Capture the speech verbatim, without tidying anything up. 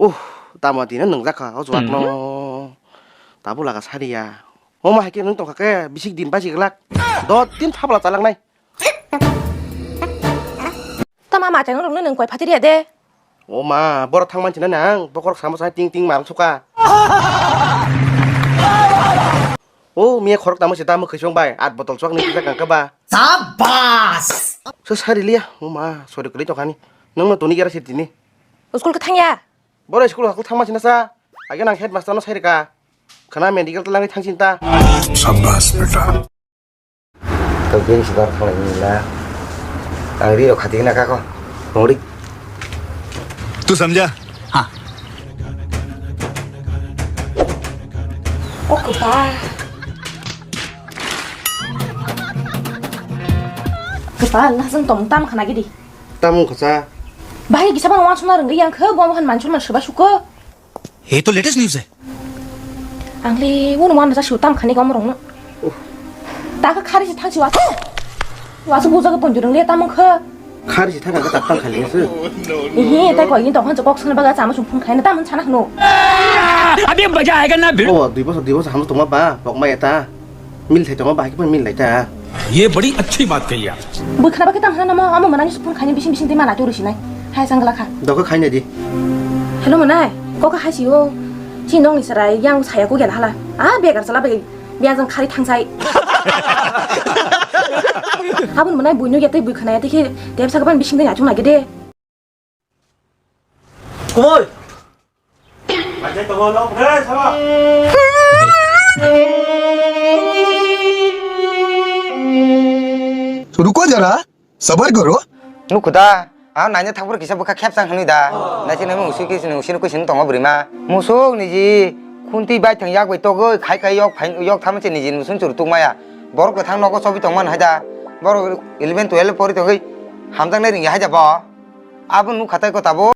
Uh, tamo dino nwngjak kha o juak no. Tabuk laga sariya. Omo hai khe nwng tongkha khe bisik din basi glak. Do tin thapla chalak nai. Tama ma chang rok nwng koi phatiriya de. O ma, boro thang manchina nang, bokorok samo sa ting ting marang suka. O miya khorok tamo se tamo khisong bai, at botol chwk ni kisa kangka ba. Sabas! So sari liya, o ma, sorry kali to khani. Nang no toni gara sitini. School ka thangya? Boro school hakol thang manchina sa. Age nang headmaster no sai rika. Khana medical ta langwi thang sinta. Sabas beta. To bini si bar thang lai ni la. Ang ri rok khati na ka ko. Ngori. Tu samjha? Ha. O kwpal. Kwpal, na jeng tong tam khana gidi. Tam khasa. Bahai kisa bang wansukna rwngwi yang khe, bo mohon manchun man suba suko. He to latest news hai. Ang le, wono wana jasi tam khani kom rong no. Ta kha khari si thang si wasu. Wasu buja ka ponjur le tam kha. Khari si thang ka tak tam khali se. Ehe, tai koi ni tong han kok sana baga chama sum phun khai na tam han sana no. Abhi maja aayega na bhi. O, dui bosor, dui bosor ham tongma ba, bok ma eta. Mil thai tongma ba, ki mil lai ta. Ye badi achhi baat kahi aap. Bui khana ba ki tam hana mo, amo mana ni sum phun khai ni bising bising de mana tu rusi nai. Hai sang gala kha. Dok khai na di. Hello manai, kok hai si o. Chi nong ni sarai yang saya ko gel hala. A begar sala be. Biya jang khari thangsai. Abun manai buino ya tei bui khana ya tei khe tep saka ban bising de achung lagi de. Kumoi. Ruko jara. Sabar karo. Nukho da, ang naina thangphuru kisa bwkha khepsang hwnwi da. Naising naimung usui khe nung sini koi sini tongma bwrwi ma. Musuk niji khuntwi baithang yak bai togwi khai khai yok phai yok thangma se niji musuk chwrwk tukmaya. Borok kwthang nogo chobwi tongma hai da. Borok eleven twelve pori tongwi hamjaknai ringya hai da bo. Abo nukha tai ko tabuk.